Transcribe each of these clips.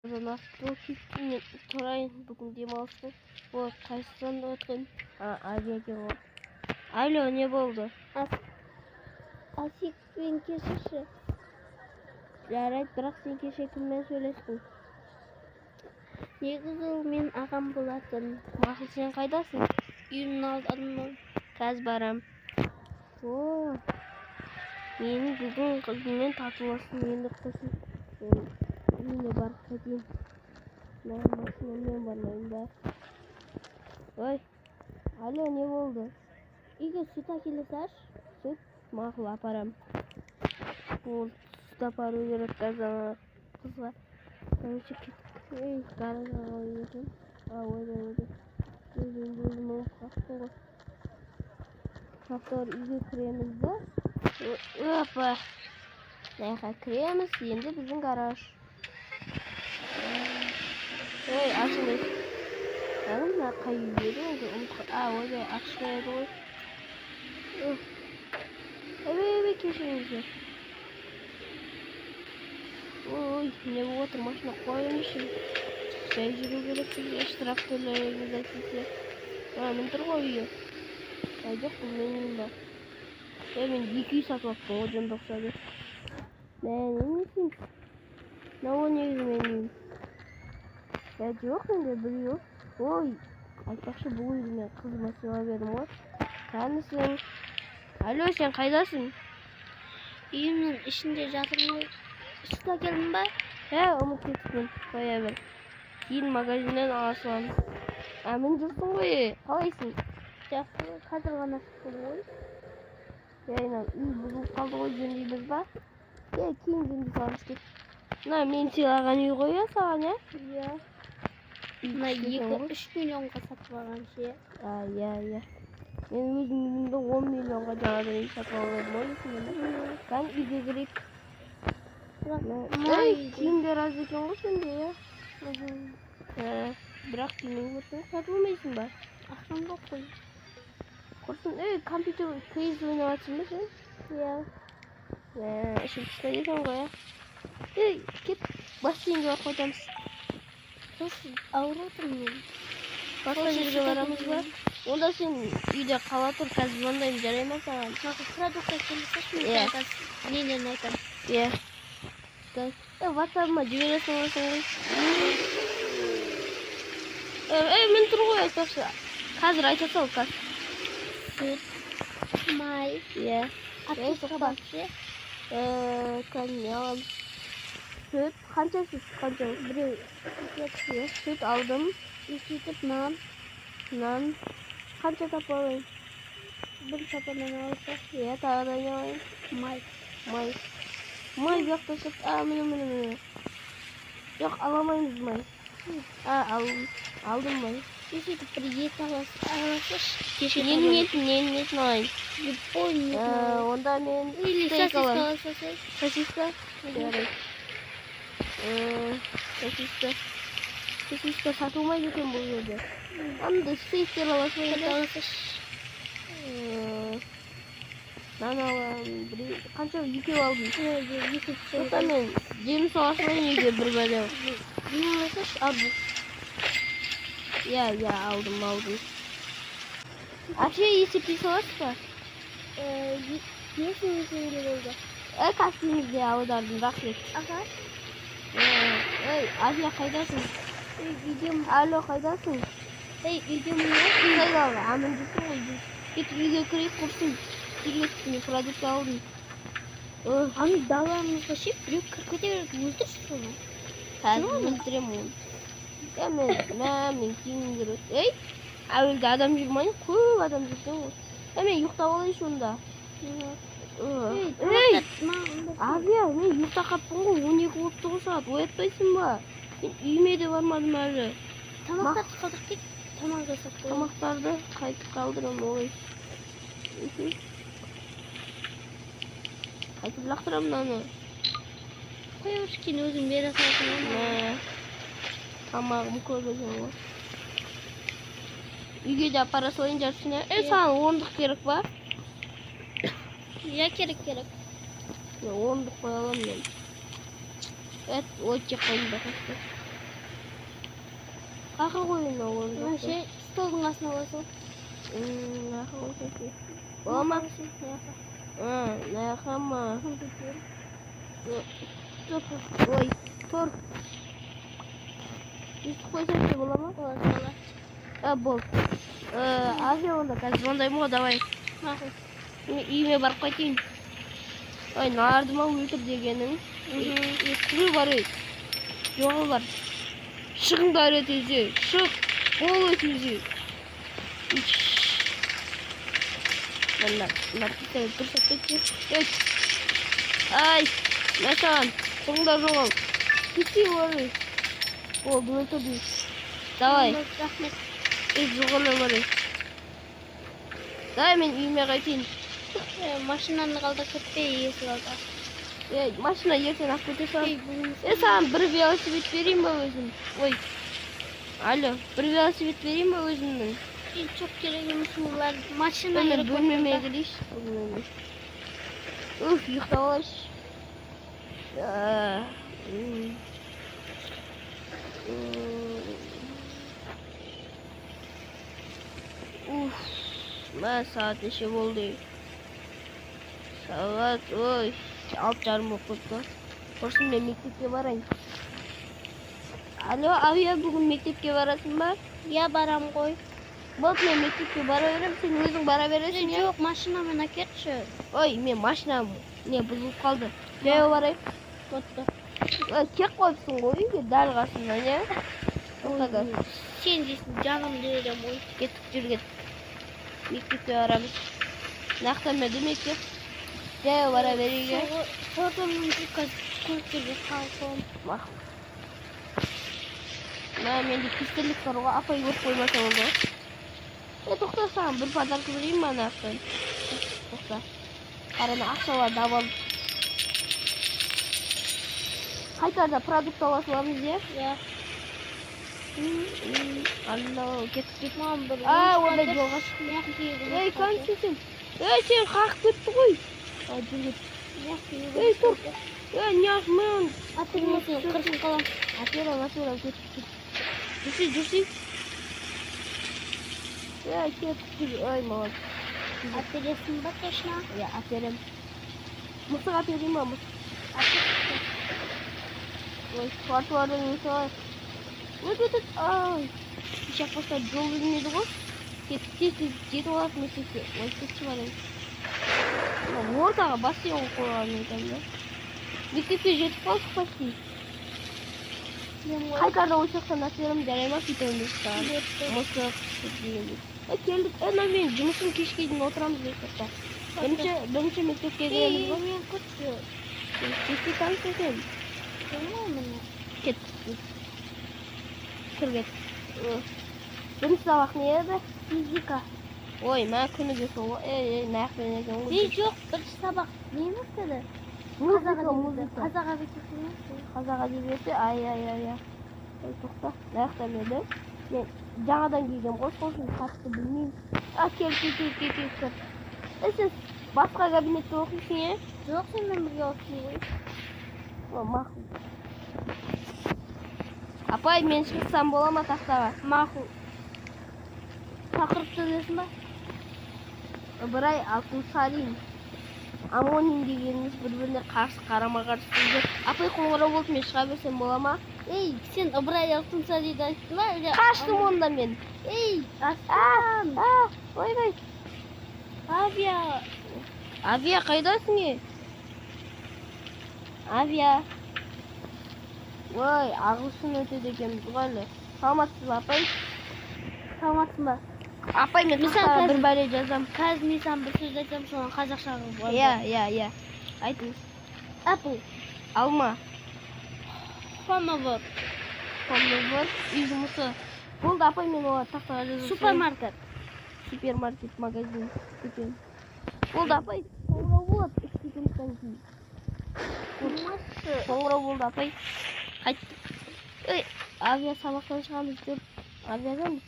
Артық мен тұрайын, бүгін демалыс қой. Ой, қайсыдан отқан? А, Ави екен ғой. Алло, не болды? Асекпен кешірші. Жарайды, бірақ сен кеше кіммен сөйлестің? Негізі ол менің ағам болатын. Мақұл, сен қайдасың? Үйімнің алдында. Қазір барам. О, менің бүгін қызыммен татуластым, енді құрсын. Мен үйіне барып қайтайын. Мә, машинамен бармайын ба? Ой, алло, не болды? Үйге сүт әкеле салшы. Сүт? Мақұл, апарам. Ол сүт апару керек қазір ана қызға. Короче, кеттік. Ей, гаражға қалай екен? А, ойбай, ойбай. Өзім өзім ұмытып қалыппын ғой. Повтор, үйге кіреміз да. Опа. Мына жаққа кіреміз. Енді біздің гараж. Ой, ашылмайды. Яғни мына қай үй еді ол? Ұмытып. А, ойбай, ашылмайды ғой. Ойбай, ойбай, кешіріңіздер. Ой, не болып отыр? Машина қойыңызшы. Жай жүру керек бізге, штраф төлейміз әйтпесе. А, міне тұр ғой үйі. А, жоқ, бұл менің үйім ба? Е, мен екі үй сатып алыппын ғой, жөнді ұқсады. Мә, не істейміз? Мынау негізі менің үйім. Е, жоқ, менде бір үй ғой. Ой, айтпақшы, бұл үйді мен қызыма сыйлап едім ғой. Кәнісің. Алло, сен қайдасың? Үйімнің ішінде жатырмын ғой. Сүт әкелдің ба? Ә, ұмытып кетіппін. Қоя бер. Кейін магазиннен ала саламыз. А, міне жүрсің ғой, қалайсың? Жақсы, қазір ғана шықтым ғой. Е, мына үй бұзылып қалды ғой, жөндейміз ба? Е, кейін жөндей саламыз, кет. Мына мен сыйлаған үй ғой, иә, саған, иә? Иә. Үй Мына күшті екен екі ғой. 3 миллионға сатып алған ше. А, иә, иә. Мен өзім үйімді 10 миллионға жаңадан үй сатып алып едім ғой, есіңде ме? Кәне, үйге кірейік. Бірақ Ей, май киімдер аз екен ғой сенде, иә? Ә, бірақ киімің көрсең, сатып алмайсың ба? Ақшам жоқ қой. Құрсын, ей, компьютер кейс ойнап жатырсың ба сен? Иә. Ә, ішім пысқан екен ғой, иә? Ей, кет, бассейнге барып қайтамыз. Сосын ауырып отырмын мен. Басқа Сол жерге сүт барамыз ба? әкелмеймін. Онда сен үйде қала тұр, қазір звондаймын, жарай ма саған? Мақұл, продукт әкеле салшы, мен Иә. саған қазір нелерін айтамын. Иә. Так. Е, ватсабыма жібере саласың ғой. Е, е, міне тұр ғой, айтпақшы. Қазір айта сал, қазір. Сүт, май, Иә. аптечка тоқта. бар ше. Е, қазір не аламыз? Сүт, қанша сүт, қанша? Біреу. Иә, сүт алдым. И сөйтіп нан. Нан. Қанша тапа алайын? Бір сапа нан алса. Иә, тағы да не алайын? Май. Май. Май бұл жақта сүт. А, міне, міне, міне. Жоқ, ала алмаймыз май. А, алдым. Алдым май. И сөйтіп бір ет аласыз. Кеше Ненің етін, ненің етін алайын? Любой етін Ә, аласыз. онда мен Или стейк сосиска аламын. аласыз. Сосиска? Жарайды. Ә, сосиска. Сосиска сатылмайды екен бұл жерде. Андай стейктер аласың Сүт енді. аласыз. Ә, нан аламын. Біреу, қанша, екеу алдым. Екі. Тоқта, мен жеміс ала салайын үйге бір бәле. Не аласыз? Арбуз. Иә, иә, алдым, алдым. Әпше, есептей саласыз ба? 5000 теңге болды. Ә, каспиіңізде аудардым, рахмет. Аха. Ей, Азия, қайдасың? Ей, үйдемін. Алло, қайдасың? Ей, үйдемін ғой. Қайда, аман жүрсің ғой? Кет, үйге кірейік, құрсын. Келесі продукт алдым. Ой, Аны даламызға ше біреу кіріп кете береді, өлтірші соны. Қазір өлтіремін оны. Е, мен, мә, мен киімім керек. Ей, әуелде адам жүр ма? Көп адам жүр екен ғой. Е, мен ұйықтап алайыншы онда. Ей, Ей, маған Авия, мен ұйықтап қалыппын ғой, 12 болыпты ғой сағат. Оятпайсың ба? Мен үйіме де бармадым әлі. Тамақтарды қалдырып кет, тамақ жасап қой. Тамақтарды қайтып қалдырамын, ой. Қайтып лақтырамын мынаны. Қоя берші, кейін өзің бере саласың ғой маған. Мә, тамағым көп екен ғой. Үйге де апара салайын жартысын, иә? Е, Иә. саған орындық керек па? Иә, керек, керек. Мен орындық қоя аламын мен. Эт, ой, жеп қойдым да. Қайда қояйын мына орындықты? Ше, столдың астына қойсаң. Мына қойсам. Бола ма? Мына жаққа ма? Компьютер. Тұр, ой, тұр. Өйстіп қойсам ше, бола ма? Болады, болады. А, болды. Авиа, онда қазір звондаймын ғой, давай. Мақұл. Мен үйіме барып қайтайын. Ой, нарды ма өлтір дегенің. Естіру бар, ей. Жоғал бар. Шығыңдар ей тезде. Шық. Бол ей тезде. Мына, мына пистолет дұрыс кетші. Ей. Ай, мә саған. Шығыңдар, жоғал. Кетші бар, ей. Болды, өлтірдім. Давай. Рахмет. Ей, жоғал бар, ей. Давай мен үйіме қайтайын. Машинаны қалдырып кетпе, есік алда. Ей, машина ертең алып кете саламын. Ей, бүгін Е, саған бір велосипед берейін ба өзім? Ой. Алло, бір велосипед берейін ба өзімнің? Ей, жоқ, керек емес олар. Машина Мен керек бөлмеме болып кірейінші, бөлмеме. Уф, ұйықтап алайыншы. А, м. М. Уф, мә, сағат неше болды? Сағат, ой, 6:30 болып қойыпты. Құрсын, мен мектепке барайын. Алло, Авиа, бүгін мектепке барасың ба? Иә, барам ғой. Болды, мен мектепке бара беремін, сен өзің бара бересің, иә? Жоқ, машинамен әкетші. Ой, мен машинам не бұзылып қалды. Жаяу барайын. Бопты. Ой, келіп қойыпсың ғой үйге дәл қасынан, иә? Тоқта қазір. Сен дейсің, жанымды беремін ғой. Кеттік, жүр, кеттік. Мектепке барамыз. Мына еді мектеп. Жаяу бара берейік, иә? Содан мүмкін қазір көліктерге қалып қаламын. Мақұл. Мә, менде пистолет бар ғой, апай көріп қоймаса болды ғой. Е, тоқта, саған бір подарка берейін ба ана жақтан? Тоқта. Қара, ана ақшаларды алып алып. Қайтарда продукт ала саламыз, иә? Иә. Алло, кеттік, кеттік. Маған бір А, ойыншық онда алып жолға берші. Ей, кәмші сен. Ей, сен қағып кетті ғой. А, жүр, кет. Ей, тұр. Ей, неғып мен Әпермесең, қырқып қаламын. Әперем, әперем, кеттік, кеттік. Жүрсей, жүрсей. Ей, кеттік, жүр. Ой, молодец. Әпересің ба точно? Иә, әперем. Мысық әперейін ба, мысық? Ой, тротуардан өте алайық. Өт, өт, өт. Ай. Еш жақпаса жол білмейді ғой. Кеттік, тез, тез жетіп алайық мектепке. Ой, кетші барайын. Мына ортаға бассейн қойып қойған екен да. Мектепке жетіп қалдық почти. Қайтарда осы жақтан әперемін, жарай ма, питомец саған? Мысық дегендей. Е, келдік. Е, мына менің жұмысым, кешке дейін отырамыз мектепте. Бірінші мектепке кіреміз ғой. Мен күтші. Кешке танысың сен. Білмеймін. Кеттік. Кір, кет. Бірінші сабақ не еді? Физика. Ой, мә, күніге сол ғой. Ей, ей, мына жақпен екен ғой. Ей, жоқ, бірінші сабақ не емес еді? Музыка, музыка. Қазақ әдебиеті емес пе? Қазақ әдебиеті, ай, ай, ай, ай. Ой, тоқта, мына жақтан еді. Мен жаңадан келгенмін ғой, сол үшін қатты білмеймін. А, кел, кел, кел, кел, кел, кел. Е, сен басқа кабинетте оқисың, иә? Жоқ, сенімен бірге оқимын ғой. О, мақұл. Апай, мен шықсам бола ма тақтаға? Мақұл. Тақырыпты білесің ба? Ыбырай Алтынсарин. Амонин дегеніміз бір-біріне қарсы, қарама-қарсы сөздер. Апай, қоңырау болды, мен шыға берсем бола ма? Ей, сен Ыбырай Алтынсаринді айттың ба? Әлде Қаштым онда мен. Ей, Аслан! А, ойбай. Авиа! Авиа, қайдасың, е? Авиа. Ой, ағылшын өтеді екенбіз ғой әлі. Саламатсыз ба, апай? Саламатсың ба? Апай, мен Мен саған тақтаға бір қазір- бәле жазам. Қазір мен саған бір сөз айтсам, соны қазақша қылып Иә, иә, иә. Айтыңыз. Apple. Алма. Homework. Homework, үй жұмысы. Болды, апай, мен оларды тақтаға жазып салайын. Супермаркет. Супермаркет, магазин, дүкен. Болды, апай, қоңырау болады 3 секундтан кейін. Қоңырау болды, апай. Қайттық. Ей, авиа, сабақтан шығамыз деп. Авиадан.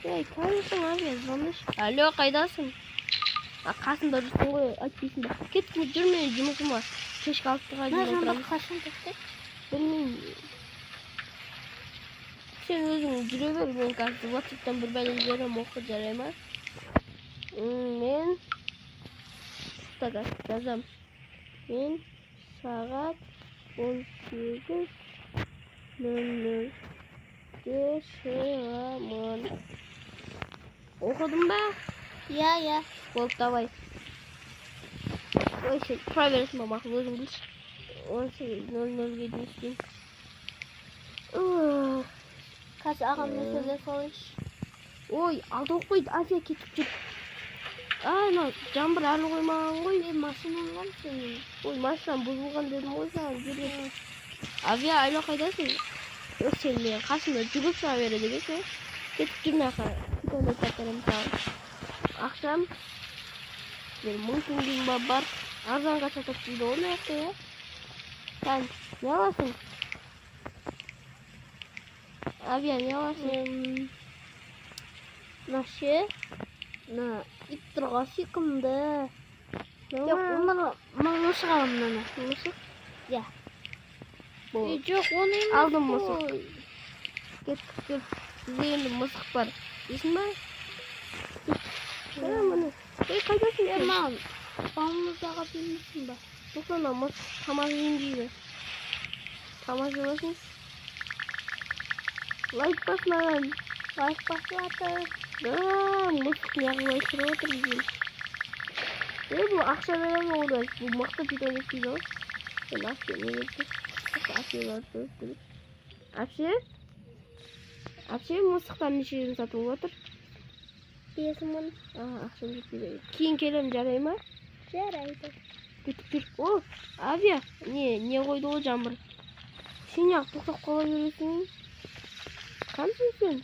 Ей, кімсің, авиа, звондашы. Алло, қайдасың? А, қасында жүрсің ғой, айтпайсың ба? Кеттік, жүр, менің жұмысым бар. Кешкі 6-ға Мына дейін жамбақ отырамыз. қашан тоқтайды? Білмеймін. Сен өзің жүре бер, мен қазір WhatsApp'тан бір бәле жіберемін, оқы, жарай ма? Мен так, жазам. Мен сағат 18:00-де шығамын. Оқыдың ба? Иә, иә. Болды, давай. Ой, сен тұра бересің ба, мақұл, өзің білші. 18:00-ге дейін істеймін. Ух. Қазір ағаммен сөйлесіп алайыншы. Ой, алды оқпайды, Афия, кетіп жүр. А, мынау жаңбыр әлі қоймаған ғой. Ей, машинаң бар сенің? Ой, машинам бұзылған дедім ғой саған, жүр. Авиа, алло, қайдасың? Ой, сен менің қасымда жүгіріп шыға береді екенсің. Кетіп жүр мына жаққа. Питомец алып беремін саған. Ақшам бір 1000 теңгем ба бар. Арзанға сатады дейді ғой мына жақта, иә? Сән, не аласың? Авиа, не аласың? Мына ше, мына ит тұрған сүйкімді. Мынау Жоқ, ма? Мына мысық аламын, мынаны. Мысық? Иә. Болды. Ей, жоқ, оны емес Алдым мысық. қой. Кеттік, жүр. Бізде енді мысық бар. Дейсің ба? Ә, міне. Ей, қайдасың Е, сен? маған балмұздақ бермейсің ба? Тоқта, ана мысық тамақ жейін дейді. Тамақ жеп алсын. Лайк бас маған. Лайк басып жатыр. Да, мысық неғып лайк сұрап отыр бізден? Е, бұл ақша береді ғой, онда. Бұл мықты питомец дейді ғой. Сен әпше не деп тұр? Әпше барып тұр. Әпше? Әпше, мысықтан нешеден сатылып жатыр? 5000. А, ақшам жетпейді. Кейін келемін, жарай ма? Жарайды. Кетіп жүр. О, авиа. Не қойды ғой жаңбыр. Сен неғып тоқтап қала бересің? Кімсің сен?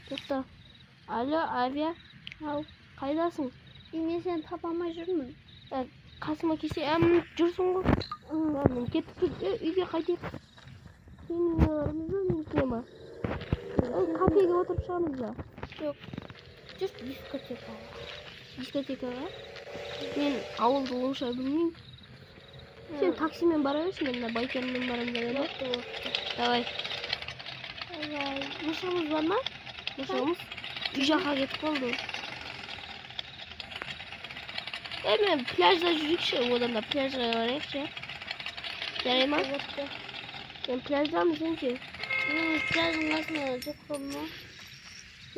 Тоқта. Алло, авиа. Ау. Қайдасың? Е, мен сені таба алмай жүрмін. Қасыма келсе, ә, міне жүрсің ғой. Ладно, кеттік жүр. Е, үйге қайтайық. Сенің үйіңе барамыз ба, менікіне ма? Ей, кафеге отырып шығамыз ба? Жоқ. Жүр дискотекаға. Дискотекаға? Мен ауылды онша білмеймін. Сен таксимен бара берші, мен мына байкермен барамын, жарай ма? Болды, болды. Давай. Давай. Мысығымыз бар ма? Мысығымыз үй жаққа кетіп қалды. Е, мен пляжда жүрейікші, одан да пляжға барайықшы. Жарай ма? Болды. Мен пляждамын, сен ше? Пляждың қасына жоқ қалдым ма?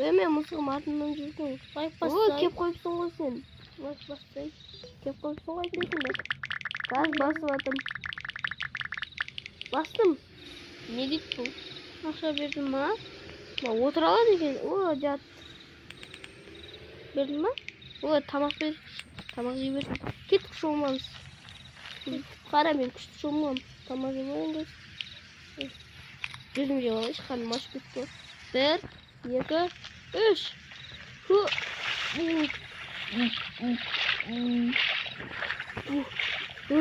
Е, мен мысығым артымнан жүрсің. Лайк Ой, бассай. кеп қойыпсың ғой сен. Лайк бассай. Кеп қойыпсың ғой айтпайсың ба? Қазір басып жатырмын. Бастым. Не дейді бұл? Ақша бердің ма? Мына отыра алады екен. О, жат. Бердің ма? Ой, тамақ бер. Тамақ жей берсін. Кеттік, шомыламыз. Қара, мен күшті шомыламын. Тамақ жеп алайын қазір. Жүзім жеп алайыншы, қарным ашып кетті ғой. Бір, екі, үш. Ху. У. У. У. У.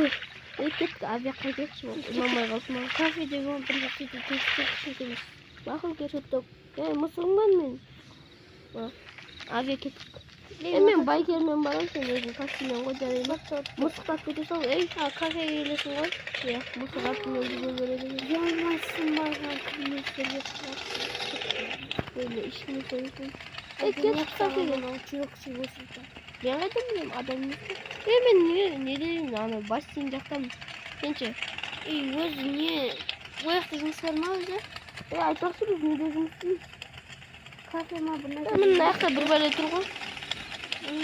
Ей, кеттік, авиа, қайтайықшы. Ұнамай қалды маған. Кафеде бір нәрседе тексеріп екенбіз. Мақұл, кеттік. Ей, мысығым бар мен. Авиа, кеттік. Е, мен байкермен барамын, сен өзің таксимен ғой, жарай ма? Мысықты алып кете сал. Ей, А, кафеге келесің ғой. иә, мысық артымнан жүгіре береді екен. Ұялмайсың маған кірмей сөйлеп. Ей, мен ешкімге сөйлеспеймін. Ей, кеттік кафеге. Жүрекші болсын. Мен қайдан білемін, адам емес пе? Е, мен не деймін, ана бассейн жақтамын. Сен ше? Ей, өзі не? Ол жақта жұмыс бар ма өзі? Е, айтпақшы, біз неде жұмыс істейміз? Кафе ма, бір Е, нәрсе? міне, мына жақта бір бәле тұр ғой.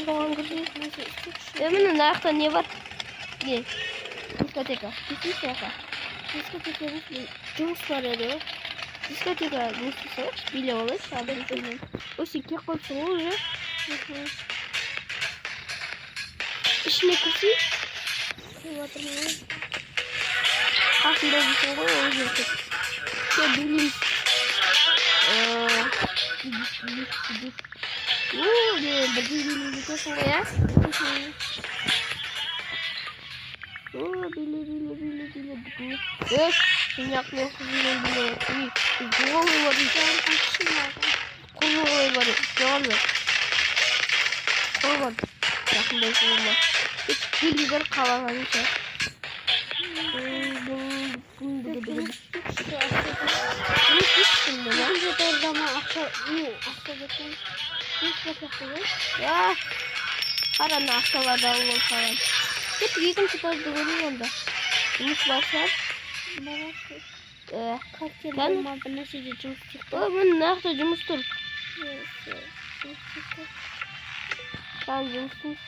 Соған кірсек. Нәрсе істейікші. Е, міне, мына жақта не бар? Не? Дискотека. Кетейікші жаққа. Дискотека емес, мен жұмыс бар еді ғой. Дискотека не істей салайықшы, билеп алайықшы, абыроймен. Ой, сен келіп қойыпсың ғой уже. Ішіне кірсей, Кіріп жатырмын ғой. Қасында жүрсің ғой, ол жерде. Все, билейміз. О, не, бірдей билейді екенсің ғой, иә? О, биле, биле, биле, биле, биле. Ей, сен неғып менің қызыммен билеп отырсың? Ей, голый бар дейді. Құрбы бар, жоғары. Қой бар. Жақындайсың ба? Билей бер қалағаныңша. Что, ақша? Жұмыс істейсің бе? Екінші этажда ма ақша, не, ақша біткен. Жұмыс бар сияқты ғой. А, қара, ана ақшаларды алып алып қалған. Кеттік, екінші этажды көрейік онда. Жұмыс бар шығар. Барасың. Кәні. Картина ма, бір нәрседе жұмыс істейік та. Ой, міне, мына жақта жұмыс тұр. Жұмыс істейік та. Саған жұмыс істейміз.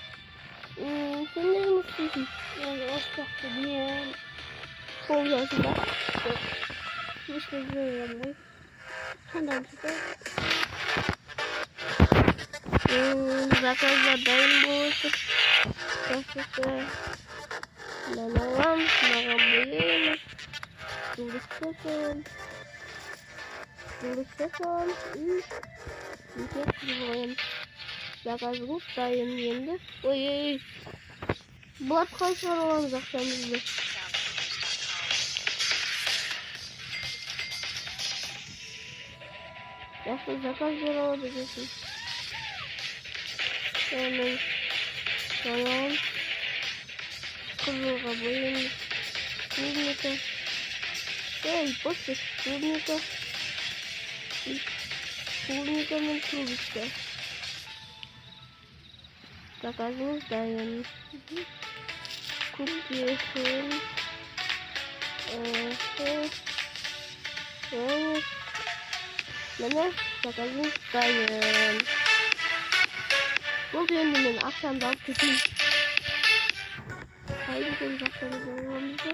Сен не жұмыс істейсің? Енді осы жақта не? Қол жасың ба? Ешкім білмеймін ғой. Қандай жұмыс? Заказдар дайын болып отыр. Жақсы. Мынаны аламыз, мынаған бояймыз. Трубочка саламыз. Трубочка саламыз и неге қызыл қоямыз. Заказымыз дайын енді. Ой, ой, ой. Бұларды қалай шығарып аламыз, ақшамызды? Жақсы, заказ бере алады екенсің. Мен аламыз. Қызылға бояймыз. Клубника. Эй, пофиг, клубника. И клубника мен трубочка. Заказымыз дайын. Көкке қоямыз. Қоямыз. Міне, заказымыз дайын. Болды, енді мен ақшамды алып кетейін. Қайда кетеміз, ақшамызды аламыз да.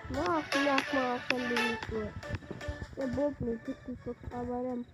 Мына ақымақ ақшам бермейді. Е, болды, мен кеттім, сотқа барамын.